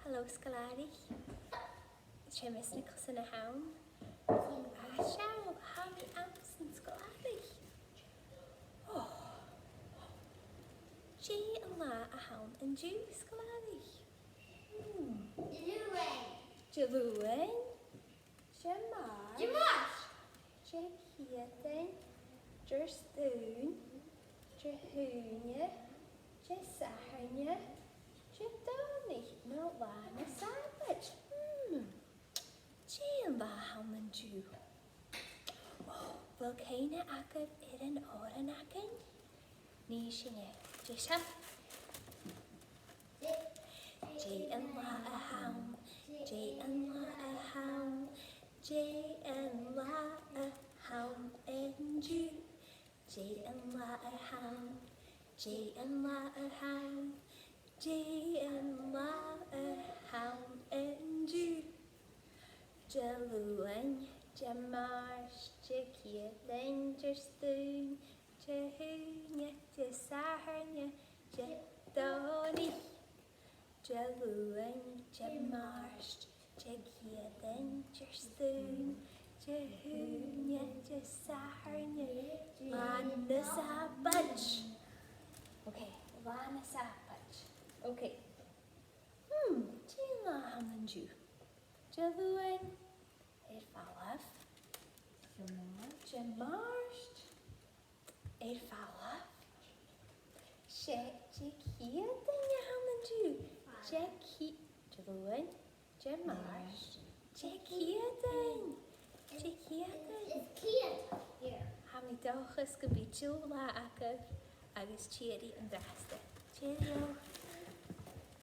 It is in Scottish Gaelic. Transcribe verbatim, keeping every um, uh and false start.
Hello, sgoilearan. Is mise Nicholson a th' ann. Ah, seall, tha mi anns an sgoil. Ò. Dè an là a th' ann an-diugh, sgoilearan? Hmm. Diluain. Diluain. Dimàirt. Dimàirt. Diciadain. Diardaoin. Dihaoine. Disathairne. Didòmhnaich. No Là na Sàbaid. Hmm. Dè an là a th' ann an-diugh? Ò, a bheil cuimhne agaibh air an òran againn? Nì sinn e. Deiseil? Dè an là a th' ann? Dè an là a th' ann? Dè an là a th' ann an-diugh? Dè an là a th' ann? Dè an là a th' ann? Dè an là a th' ann an-diugh? Diluain, Dimàirt, Diciadain, Diardaoin, Dihaoine, Disathairne, Didòmhnaich. Diluain, Dimàirt, Diciadain, Diardaoin, Dihaoine, Disathairne, Là na Sàbaid. Ok, Là na Sàbaid. Ok. Hmm, dè an là a th' ann an-diugh? Diluain. Air falbh. Dimàirt. Air falbh. 'S e Diciadain a th' ann an-diugh. Dici-, Diluain. Dimàirt. Diciadain. Diciadain. It's Ciadain here. Tha mi an dòchas gum bi deagh là agaibh agus tìoraidh an-dràsta. Cheerio.